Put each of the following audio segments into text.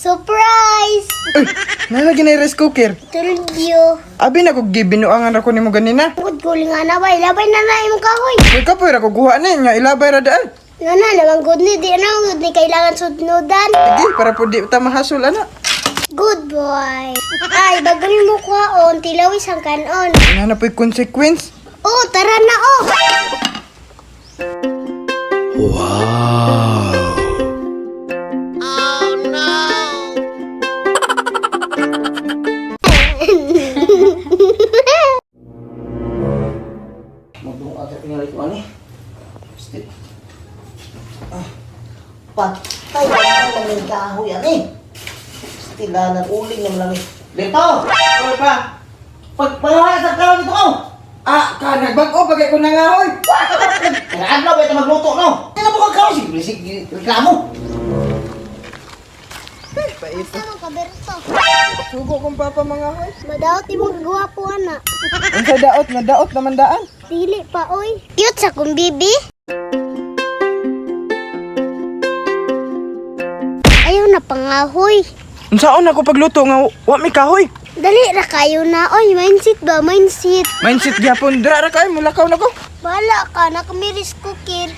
Surprise! Uy, nalagi na yung rice cooker. Told you. Abi na kog gibinuangan ako nimo ganina. Good guling nga na bay. Labay na na imong kahoy. Uy, kapoy ra ko guha na nya ilabay ra daan. Nga na, lamang good ni. Di na good ni kailangan sudnudan. Sige, para po di ta mahasol ana. Good boy. Ay, bagol mo kuhaon. Tilawis ang kanon. Ina na po'y consequence. Oh, tara na oh. Magdungag ka tingali ko ani. Still. Ah. Patay na lang yung kahoy ani. Still na uling naman lang eh. Lito! Oy pa. Pag pangahay sa kahoy dito ko! Ah, ka nagbag-o pagay ko na nga hoy. Kaya adlaw ba ito magluto no? Hindi na po kang kahoy. Sige, sige, reklamo. Paito. Ano ka, Berto? Sugo kong papa mga hoy. Madaot imong gwapo ana. Unsa daot na daot naman daan. Dili pa oy. Cute sa kong bibi. Ayaw na pangahoy. Unsaon ako pagluto nga wa mi kahoy. Dali ra kayo na oy, mindset ba mindset. Mindset gyapon dira ra kay mulakaw na ko. Bala ka na kami rice cooker.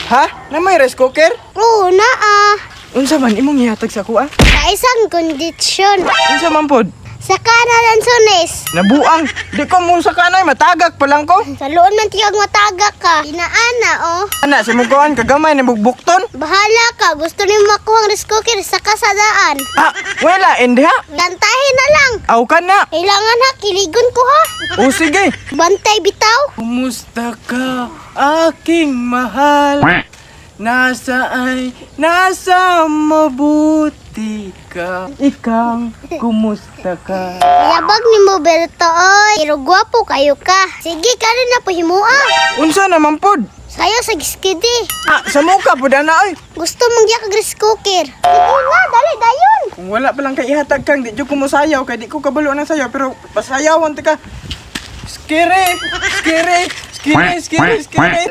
Ha? Na may rice cooker? Oo na ah. Unsa man imong gihatag sa ako ah? Sa isang kondisyon. Unsa man pod? Sa kanan sones. Nabuang. Di ko mo sa kanay matagak pa lang ko. Sa luon man tiyag mataga ka. Inaana oh. Ana sa mukuan kagamay ni bugbukton. Bahala ka. Gusto nimo makuha ang rice cooker sa kasadaan. Ah, wala indi ha. Dantahin na lang. Aw ka na. Kailangan ha, kiligon ko ha. O sige. Bantay bitaw. Kumusta ka, aking mahal? Nasa ay, nasa mabuti ka. Ikaw, kumusta ka? Yabag ni mo Berto oy. Pero gwapo kayo ka. Sige karon na po himua. Unsa naman pod? Sayo sa giskidi. Ah, sa muka pod ana oy. Gusto mong giya kag rice cooker. Sige na, dali dayon. Kung wala pa lang kay ihatag kang, di jud ko mosayaw kay di ko kabalo ng sayaw pero pasayawan ta ka. Skere, skere, skere, skere, skere.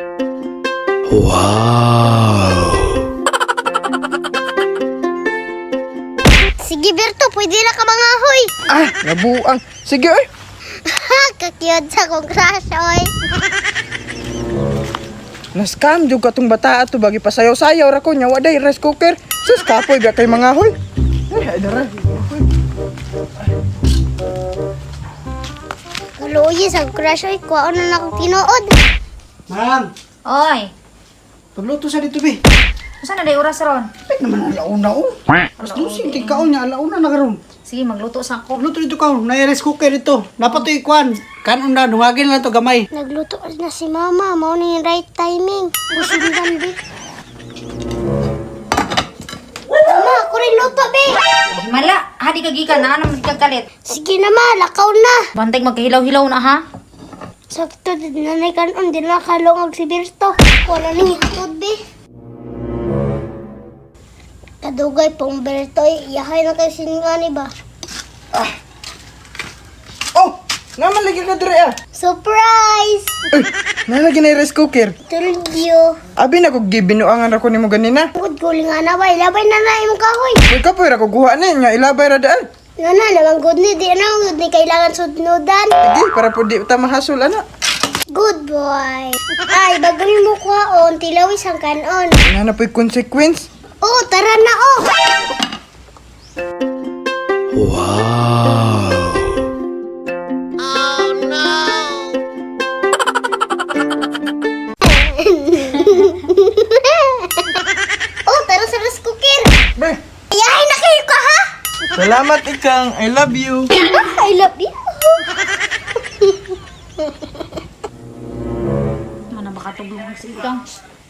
Sige Berto, pwede na ka mangahoy. Ah, nabuang. Sige oy. Ha, kakiyod sa kong crush oy. Nascam jud katong bata ato bagi pasayaw-sayaw ra ko nya wa day rice cooker. Sus kapoy ba kay mga hoy. Ay, dara. Kaluoy sa crush oy, kuwaon na akong tinuod. Ma'am, Oy, pagluto sa dito be. usa na day oras ron? Pwede naman alauna oh. Alas 12, tingkaon niya, alauna na karon. Sige, magluto sa ako. Pagluto dito ka, na rice cooker dito. Dapat to ikuan. Kanon na, dungagin na to gamay. Nagluto na si mama, mao ni yung right timing. Musundan bi. Mama, ako rin luto bi. Himala, hadi ka gikan na ano man kag kalit. Sige na ma, lakaw na. Bantay magkahilaw-hilaw na ha. Sakto, di na na kanon, di na kalungag si Berto. Wala nang hitod, be. Kadugay pong Berto, iyahay na kayo siningani ba? Oh, naman lagi ka diri ah. Surprise! Uy, nalagi na yung rice cooker. Told you. Abi na kog gibinuangan ako nimo ganina. Good guling nga na bay, labay na na imong kahoy. Uy, kapoy ra ko guha na nya ilabay ra daan. Nga na, lamang good ni, di na good ni kailangan sudnudan. Sige, para po di ta mahasol ana. Good boy. Ay, bagol mo kuhaon, tilawis ang kanon. Ina na po'y consequence. Oh, tara na oh. Oh, tara sa rice cooker. Be, Ayahin na kayo ka, ha? salamat ikang. I love you. I love you. Mana baka tuglong sa ikang.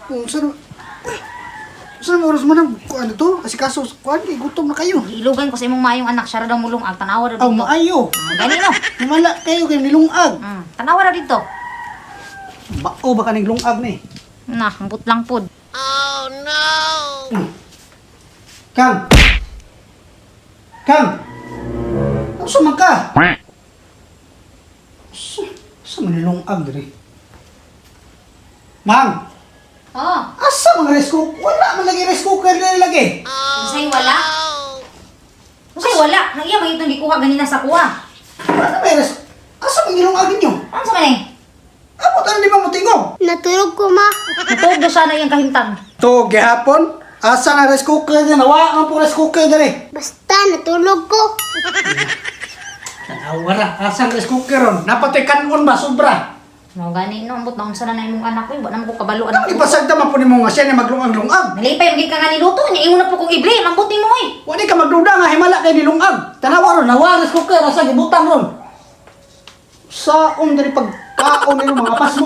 Kung saan... Saan mo oras mo na kuan ito? Asikaso, kuan, kay gutom na kayo. Ilugan ko sa imong maayong anak, siya ra daw mulungag, tanawa ra Aw, dito. maayo. Ah, gani no. Namala kayo kay nilungag. Tanawa ra dito. Bao ba ka ning lungag ni? Na, ambot lang pod. Kang! Kang! Asa man ka? Sa, sa man nilungag diri? Ma'am! Oh, Asa man rice cooker? Wala man lagi rice cooker na lagi. unsay wala? wala. Nang iya man itong gikuha ganina sa kuha. Wala na may rice. Asa man gilungag ninyo? Ano sa man eh? Amo tanan di ba mo tingog? Natulog ko, ma. Natuog daw siya na iyang kahimtang. To gihapon asa na rice cooker niya nawa ang po rice cooker diri. Basta natulog ko. Tanawa ra, asa ang rice cooker ron? Napatay kanon ba sobra? Mao gani no, ambot na unsa na na imong anak ko, wa na mo ko kabalo Ano anak. ipasagda man po nimo nga siya ni maglungag-lungag? Nalipay man gid ka nga niluto niya ingon na po kong i-blame, ambot nimo oy. Wa di ka magduda nga himala kay nilungag. Tanawa ron, nawa rice cooker asa gibutang ron. Saon diri pagkaon nimo mga pasmo.